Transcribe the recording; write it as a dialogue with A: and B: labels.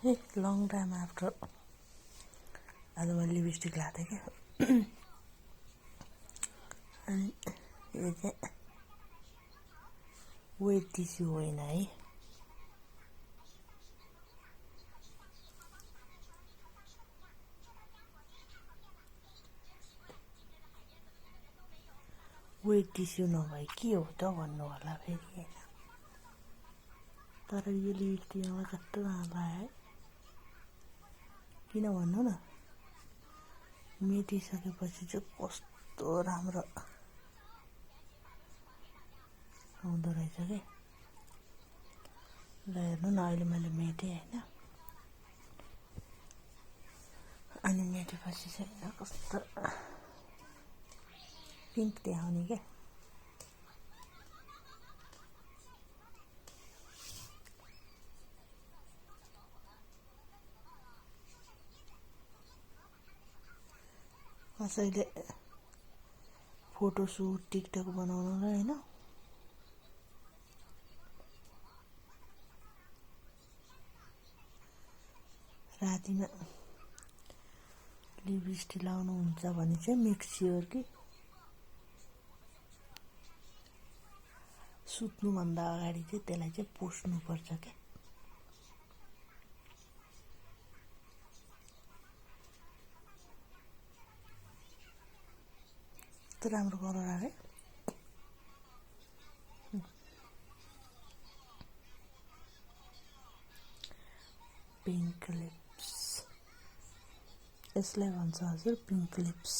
A: Hey, long time after आज मैले lipstick लाएको थिएँ क्या अनि यो चाहिँ वेट टिस्यु होइन है वेट टिस्यु नभए के हो त भन्नु होला फेरि हैन तर यो लिपस्टिकमा कस्तो राम्रो आयो है किन भन्नु न मेटिसकेपछि चाहिँ कस्तो राम्रो हुँदो रहेछ के ल हेर्नु न अहिले मैले मेटेँ हैन अनि मेटेपछि चाहिँ कस्तो पिङ्क देखाउने क्या कसैले फोटोसुट टिकटक बनाउनलाई हैन रातिमा लिपस्टिक लाउनुहुन्छ भने चाहिँ मेक स्योर कि सुत्नुभन्दा अगाडि चाहिँ त्यसलाई चाहिँ पोस्नुपर्छ क्या कस्तो राम्रो कलर आयो पिङ्क लिप्स यसलाई भन्छ हजुर पिङ्क लिप्स